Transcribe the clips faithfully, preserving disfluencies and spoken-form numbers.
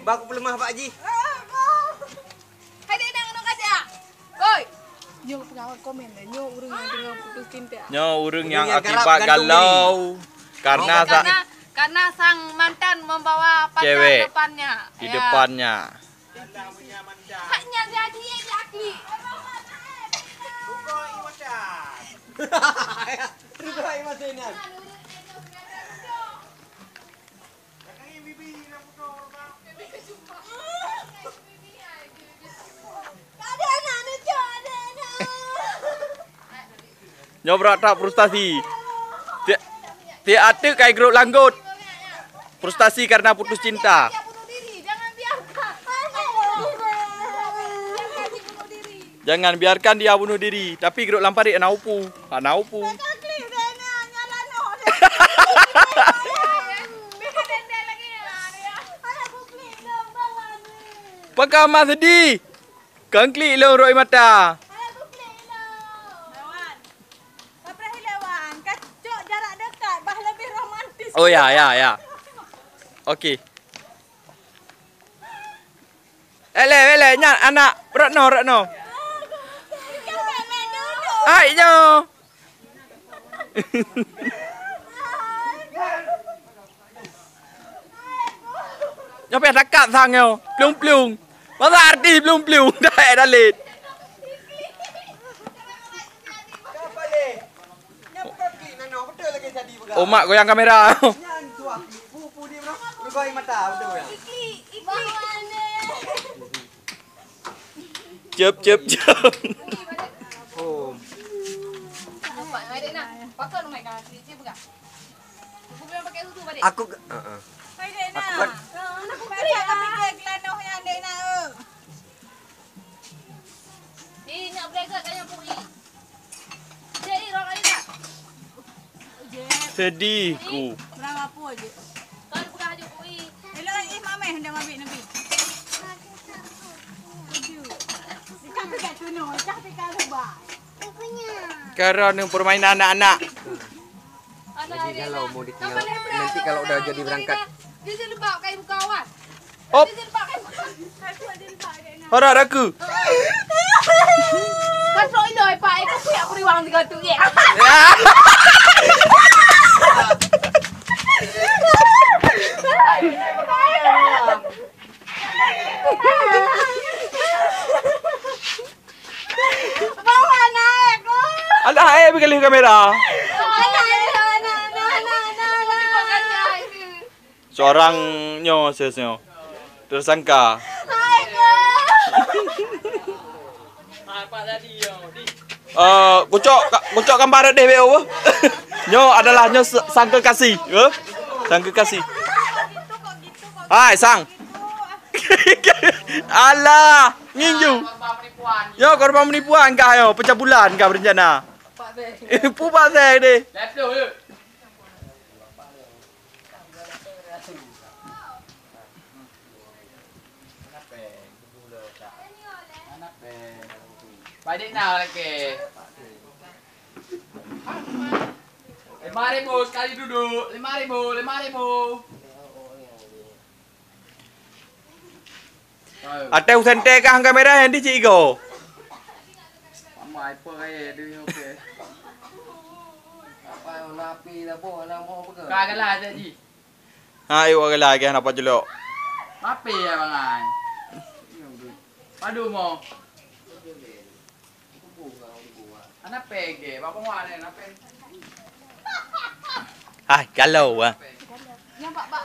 Bah kupeuleumah bak jih. Hai dek nang, nang kajak. Oi. Nyoe pengawa komen dah. Nyoe ureueng nyang teungoh putus cinta. Nyoe ureueng nyang akibat galau karena, karena, karena sang mantan membawa pacar depannya. Di depannya. Hanya jadi laki. Buka iwata. Buka iwata. Nyoe brat that frustasi. Tiek, tiek ateueh kai grok langgot. Frustasi karena putus cinta. Jangan biarkan dia bunuh diri. Tapi grok lam parit hana upu. Hana upu. Pakon ma sedih. Kang klik lôn rot mata. Oh ya, ya, ya. Okey. Eleh, eleh, nyan anak Retno, Retno. Hai nyoe. Nyoe payah takab sang nyoe. Plueng-plueng. Masa artis plueng-plueng. Dah eh dalit. Oh, mak goyang kamera. Cep, cep, cep. Oh. Aku ke-, heeh. Aku kan Sedih ku. Karena permainan anak-anak. Jadi kalau mau ditinggal, nanti kalau udah jadi berangkat. Op. Hara raku. Kasok iloi, Pak, eh, kasok yak beriwang tiga tu, ya. Bawa naik, oh. Alah, eh, pergi kamera. Alah, alah, alah, alah, alah, alah. Seorang nyoe, ses nyoe. Tersangka. Hai, Kak. Eh, kucok, ka-, kucok gambar deh, B O. Nyoe adalah nyoe se-, sang kekasih, eh? Sang kekasih. Hai, sang. Alah, nginju. Nyoe korban penipuan kah nyoe, pencabulan kah berencana. Pubak saya deh. Balik na lagi. Lima ribu sekali duduk, lima ribu, lima ribu. Até usente kah kamera yang di Cik Igo? Amai pe kaya dia okey. Apa nak pi dah boh nak mau pegang? Kagalah aja ji. Ha, ayo orang lagi nak pajulok. Apa ya bangai? Padu mau. Anak pege, bapak mau ada anak pege. Hai, kalau ah.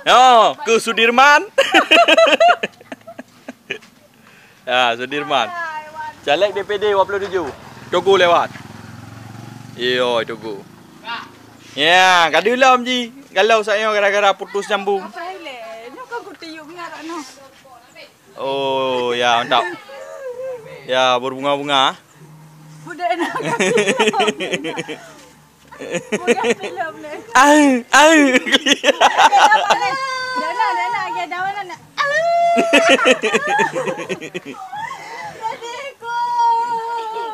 Oh, ke Sudirman. Ya, Sudirman. Caleg D P D dua puluh tujuh. Togo lewat. Iyo, Togo. Ya, kadu lom ji. Kalau saya gara-gara putus nyambung. Apa ile? Nyoka kutiup ngarak noh. Oh, ya, mantap. Ya, berbunga-bunga. Budak enak. Budak filem ni. Ah, ah. Dana, dana, lagi ada mana nak?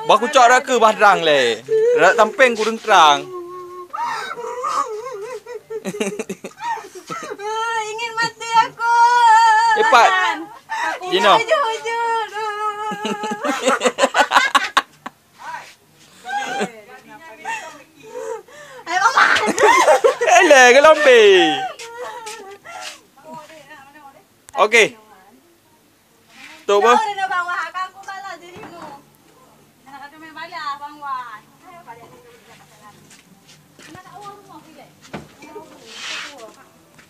Bah kucok raka bah terang le. Rak tampeng kurang terang. Ingin mati aku. Epat. Jinoe. Jujur, jujur. Hai, Paman. Eleh, geulombe. Okey. Tok bah. Jauh dah, Bang Wah. Akan aku balas dirimu. Nak kata main balas, Bang Wah. Ayo, balik dulu. Mana tak tahu rumah, pilih.